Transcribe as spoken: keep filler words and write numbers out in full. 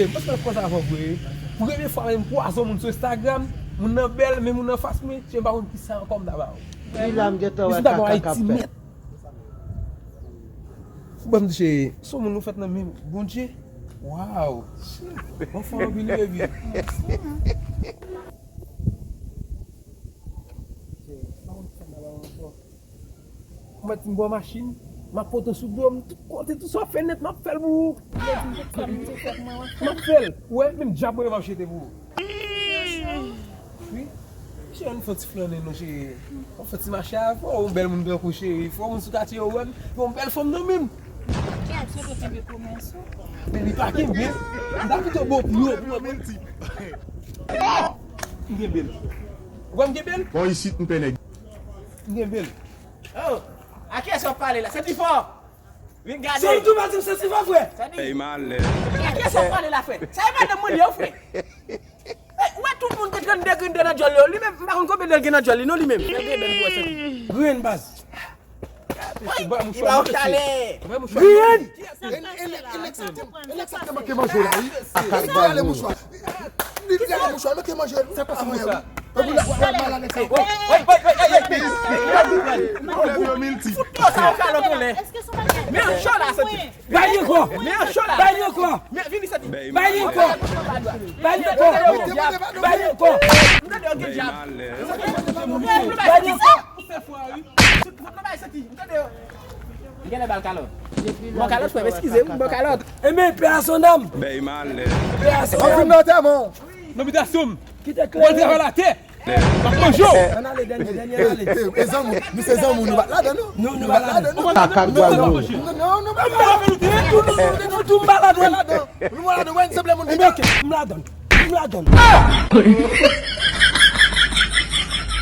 Mwen se konsa avè w vre. Premye fwa menm kwazon moun sou Instagram, moun nan bèl, men moun nan fas mwen, se m pa konn kisa ankò m ta ba w. Li la m gentan wè kaka k ap fèt. Ou ban m touche, se yon moun nou fèt nan men Bondye. Waw. Bon fò anpil, baby. Ou mèt m bò machin, m ap pote w sou do m, tout kote, tout sa w ap fè nèt, m ap fè l pou ou. M ap fè l. Ou wè, menm dyab mwen m ap jete pou ou. Wi. Cheri, ann fè yon ti flannen non, cheri. Ann fè yon ti mache avè w, yon bèl moun tankou w, cheri. Fò moun sou katye yo wè m, fè yon bèl fanm nan men m. Kèt, sou te kenbe komès ou. Men li pa kenbe. M ta pito bon pou yo, pou mwen. M gen bèl. Ou wè m gen bèl? Bon, isit, m pè nèg. M gen bèl. Oh, a kiyès w ap pale la? Santifò! Vin gade. Se ou tou pa di m Santifò, frè? Santifò. Ey, malè. A kiyès w ap pale la, frè? Sa e madanm mwen li ye, frè. Ey, ou wè tout moun gen trannde grenn nan djòl yo. Li menm, m pa konn konbyen nan gen nan djòl li, non, li menm. Trannde grenn pou wè Santifò. Grenn baz. Ey, ba w chalè. Grenn! E nèg sa te manke manje la, wi. Li ale mouchwa. Li ale mouchwa, manke manje. Sa pase mouchwa? Epi la, w al malad sa. Woy, woy, woy, woy, woy. Pwoblèm yo miltip. Fout yo sa, w kalòt anlè. Men an cho la, santi. Bay li ankò. Men an cho la. Bay li ankò. Men vini, santi. Bay li ankò. Bay li ankò. Bay li ankò. M tande yo gen dyab. Bay li ankò. Fè fwa, wi. Fòk nou bay santi. M tande yo. M genlè ba l kalòt. Bon, kalòt, frè m, eskize m, bon, kalòt. Ebyen, paix à son âme. Bèy malè. Paix à son âme. Anfin nan antèman. Non, bitasyon m. Kite klere. Mwen travay atè. M ap manje w. Ann ale, dènye, dènye, ale. E zanmi, nou se zanmi, nou pa t ladan, non. Nou, nou pa t ladan, non. Kaka gwa nou. Non, non, non, non. Nou tou, nou tou, nou tou, nou pa t ladan. Nou pa t ladan, wè, n sanble moun. Ebyen, oke, m ladan. M ladan.